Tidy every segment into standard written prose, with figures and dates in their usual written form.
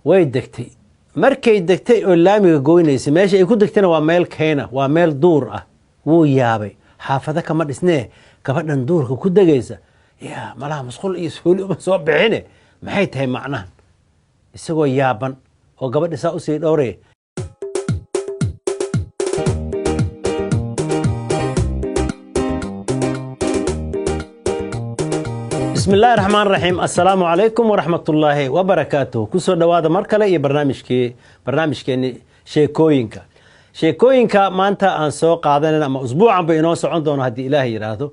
Way degtay. Markay degtay oo laamiga goynaysay, meesha ay ku degtayna waa meel keyna, waa meel duur ah. Wuu yaabay. Xaafado kama dhisnee, gabadhan duurka ku degaysa, yaa malaha masquul iyo suuli uma soo bixine, maxay tahay macnahan? Isagoo yaaban oo gabadhi saa usii dhowraya. Bismi illahi raxmaan raxiim. Assalaamu calaykum waraxmatullaahi wabarakaatuh. Kusoo dhowaada mar kale iyo barnaamijkeeni sheekooyinka. Sheekooyinka maanta aan soo qaadanan ama usbuucanba inoo socon doono, haddii Ilaah yidhaahdo,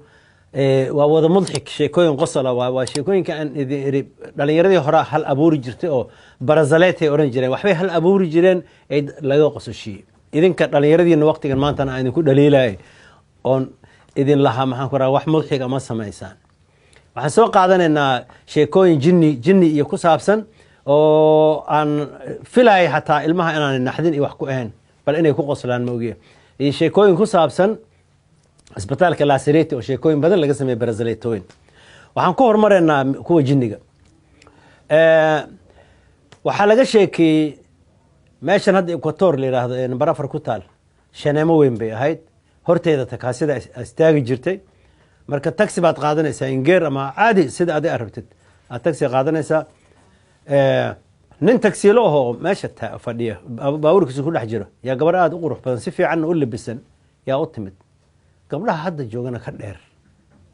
waa wada mudxik, sheekooyin qosola. Waa sheekooyinka aan idin iri dhalinyaradii hore hal abuuri jirtay oo barazaleetay odhan jireen, waxbay hal abuuri jireen ee laga qososhiiyey. Idinka dhalinyaradiina waqtigan maantana aan idinku dhaliilay oon idin lahaa, maxaan ku raha, wax mudxiga ma samaysaan. Waxaan soo qaadanaynaa sheekooyin jinni iyo ku saabsan oo aan filayay xataa ilmaha inaan naxdin iyo wax ku ahayn, bal inay ku qoslaan ma ogiye, iyo sheekooyin ku saabsan isbitaalka Laasareti oo sheekooyin badan laga sameeyey, barazaleetooyin. Waxaan ku horumaraynaa kuwa jinniga. Waxaa laga sheekeeyey meeshan hadda Equator la yidhaahdo ee number 4 ku taal. Shaneemo weyn bay ahayd. Horteeda takaasida istaagi jirtay. Marka taxi baad qaadanaysaa, ingeer ama caadi, sida adi aad rabtid aad taxi qaadanaysaa. Nin tagsiilo ahoo meesha fadhiya, baabuurkiisa ku dhex jiro, yaa gabar aada u qurux badan, si fiicanna u labisan yaa u timid. Gabdhaha hadda joogana ka dheer.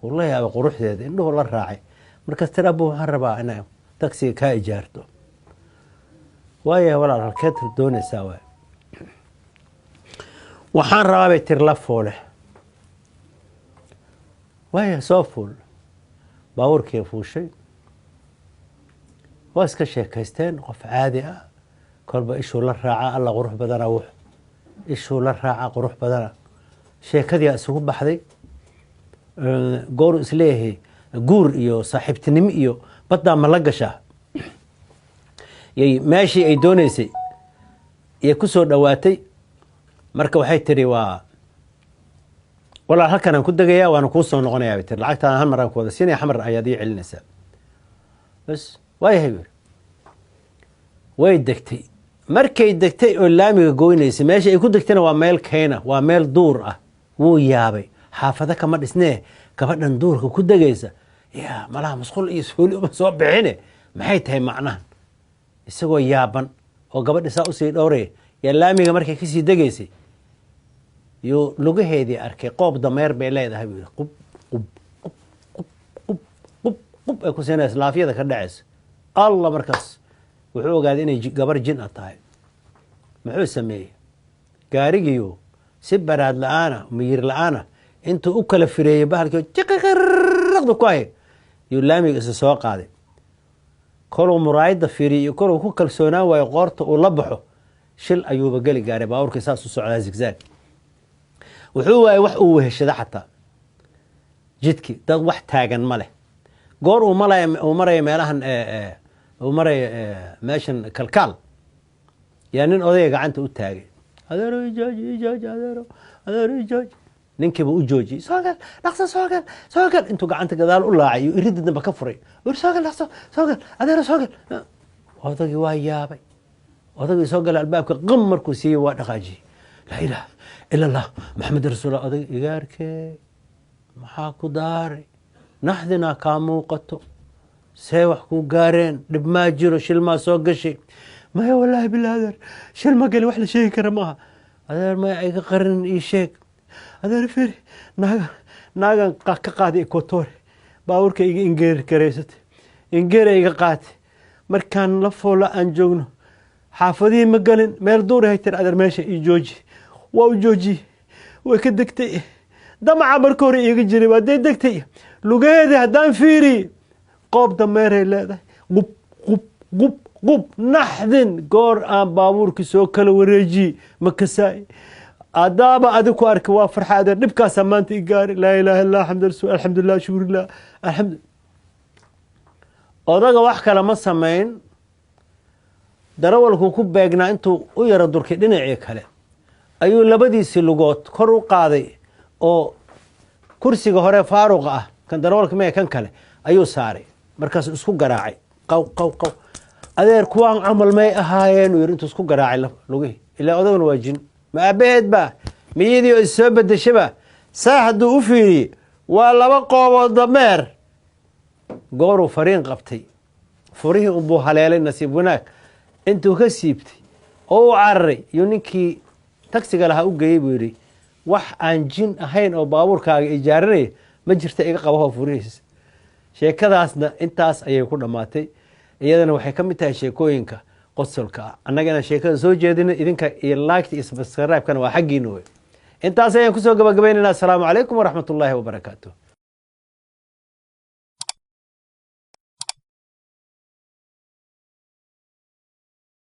Uu la yaabay quruxdeeda, indhuhu la raacay. Markaas tir, "Abo, waxaan rabaa inaa taxiga kaa ijaarto." "Waaya walaal, halkeed doonaysaa?" "Waay, waxaan rabaa," bay tir, "la foole." "Waaya, soo fuul." Baabuurkii fuushay, waa iska sheekaysteen, qof caadi ah. Kolba ishuu la raaca, alla qurux badana, wux ishuu la raaca qurux badana. Sheekadiyaa isugu baxday. Gooru isleeyahay guur iyo saaxiibtinimo iyo baddaa ma la gashaa, yay meeshii ay dooneysay yay ku soo dhowaatay. Marka waxay tiri, "Waa walaal, halkan aan ku degayaa, waana kuu soo noqonayaa," bay tiri. "Lacagtaan hal mar aan ku wada siinaya, xamar ayaad ii celinaysaa." "Bas, waayahay," buu yiri. Way degtay. Markay degtay oo laamiga goynaysay, meesha ay ku degtayna waa meel keyna, waa meel duur ah. Wuu yaabay. Xaafado kama dhisnee, gabadhan duurka ku degaysa, yaa malaha masquul iyo suuli uma soo bixine, maxay tahay macnahan? Isagoo yaaban oo gabadhi saa usii dhowraya, yaa laamiga markay kasii degaysay yuu lugaheedii arkay. "Qoob dameer bay leedahay," buu yidhi. Qub qub qub qub qub qub qub ay ku siinaysa, laafyada ka dhacaysa. Alla, markaas wuxuu ogaaday inay gabar jin a tahay. Muxuu sameeyey? Gaarigiiyu si baraad la-aana, miyir la-aana, intuu u kala fireeyey bahalkii jiqiqiraqda ku hay, yuu laamiga isa soo qaaday. Koluu muraayadda fiiriyey iyo koluu ku kalsoonaan waayo qoorta uu la baxo, shil ayuuba geli gaaray. Baabuurkii saas u socdaa, zigzag. Wuxuu waayey wax uu weheshado xataa. Jidkii dad wax taagan ma leh. Goor uu malaya uu maraya meelahan, uu maraya meeshan Kalkaal, yaa nin odayga gacanta u taagay. "Adeero, ijooji, ijooji, adeero, adeero, ijooji." Ninkiiba u joojiyey. "Soo gal, dhaqso, soo gal, soo gal." Intuu gacanta gadaal u laacay iyo iridda dambe ka furay, ur, "Soo gal, dhaqso, soo gal, adeero, soo gal." Odagii waa yaabay. Odagii soo galay, albaabka qam markuu siiyey, waa dhaqaajiyey. "Laa ilaaha ila Allah, Maxamed rasuullah. Odag igaarkee, maxaa ku daaray? Naxdinaa kaa muuqato, see wax kuu gaareen? Dhib maa jiro? Shil maa soo gashay?" "Maya, wallaahi billah adeer, shil ma gelin. Wax la sheegi kara maaha adeer. Maya, iga qarinin, ii sheeg adeer. Firi, naagan naagan ka qaaday Equatore, baabuurka iga ingeeri garaysatay, ingeera iga qaatay. Markaan la foola aan joogno, xaafadihii ma gelin, meel duur ahay tir, adeer, meesha ii jooji. Waa u joojiyey, way ka degtay. Damaca marka hore iiga jiray, waa dee degtay. Lugaheedii haddaan fiiriy, qoob dameeray leedahay, qub qub qub qub. Naxdin, goor aan baabuurkii soo kala wareejiyey ma kasaay. Adaaba adi ku arkay, waa farxa adeer. Dhibkaasaa maanta i gaari. Laa ilaaha illa, alxamdu rasul, alxamdulilah, shukrillah, alxamdu." Odaga wax kale ma samayn. Darawalkuu ku beegnaa intuu u yaro durkay dhinacii kale ayuu labadiisii lugood kor u qaaday oo kursiga hore faaruqa ah, kan darawalka mee, kan kale ayuu saaray. Markaasuu isku garaacay, qaw qaw qaw. Adeer, kuwaan camal may ahaayeen, uu yidhi, intuu isku garaacay lugihii. Ilaa odaguna waa jin, ma aabaheed ba miyadii oo is soo bedeshaba. Saa hadduu u fiiriyey, waa laba qoobood dameer. Gooruu fariin qabtay, furihii unbuu haleelay. Nasiib wanaag, intuu ka siibtay oo u cararay yuu ninkii tagsiga lahaa u geeyey. Buu yidhi, "Wax aan jin ahayn oo baabuurkaaga ijaarinaya ma jirta, iga qabahoo furihiis." Sheekadaasna intaas ayay ku dhammaatay. Iyadana waxay ka mid tahay sheekooyinka qosolka ah. Annaga inaan sheekada soo jeedino, idinka iyo like-ta iyo subscribe-kana waa xaggiina wey. Intaas ayaan kusoo gabagabaynayna. Asalaamu calaykum waraxmat ullaahi wabarakaatu.